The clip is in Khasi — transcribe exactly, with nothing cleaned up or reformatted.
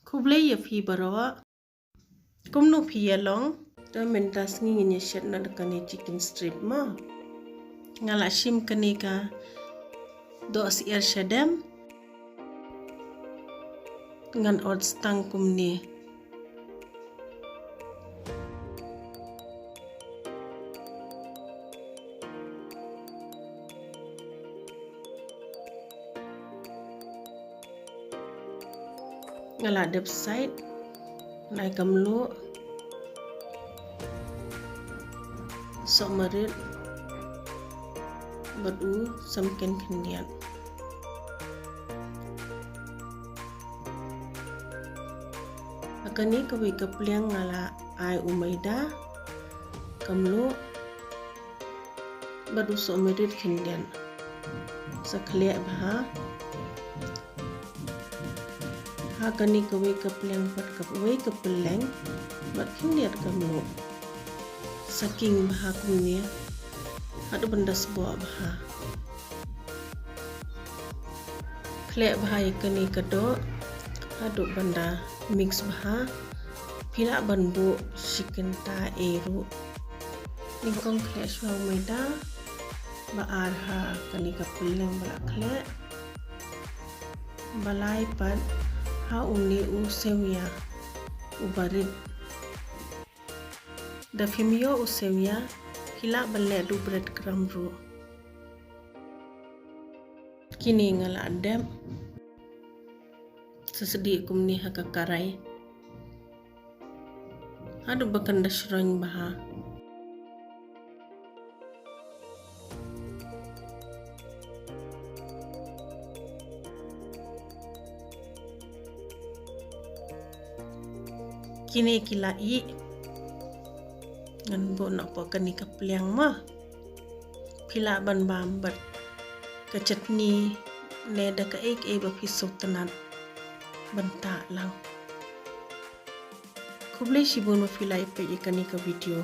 Khublei ïa phi baroh. Kumno phi ïa long? Te mynta sngi ngin ïa shet noh da kane chicken strip mo. Nga la shim kane ka doh syiar shadem. Ngan ot stang kumne. Nga la dep sait, nai ka mluh, sohmarit bad u samken khyndiat. Ha kane kawei ka pliang nga la ai u maida, ka mluh bad u sohmarit khyndiat. Sa khleh bha. Ha kane kawei ka pliang bad kawei ka pylleng bad khyndiat ka mluh. Sa king bha kumne haduh ban da sboh bha. Khleh bha ïa kane ka doh haduh ban da mix bha. Phi lah ban buh shi kynta ei ruh. Nyngkong khleh shuwa u maida, ba ar ha kane ka pylleng ba la khleh, ba lai pat ha une u sewïa uba rit. Da phim ïoh u sewïa, phi lah ban leh da u bread crumb ruh. Kine nga la dep sa sdieh kumne ha ka karai haduh ba kan da shroiñ bha. Kine ki la ih. Ngan buh noh hapoh kane ka pliang mo. Phi lah ban bam bad ka chutney ne da kaei kaei ba phi sngewtynnat ban tah lang. Khublei shibun ba phi la ïa peit ïa kane ka video.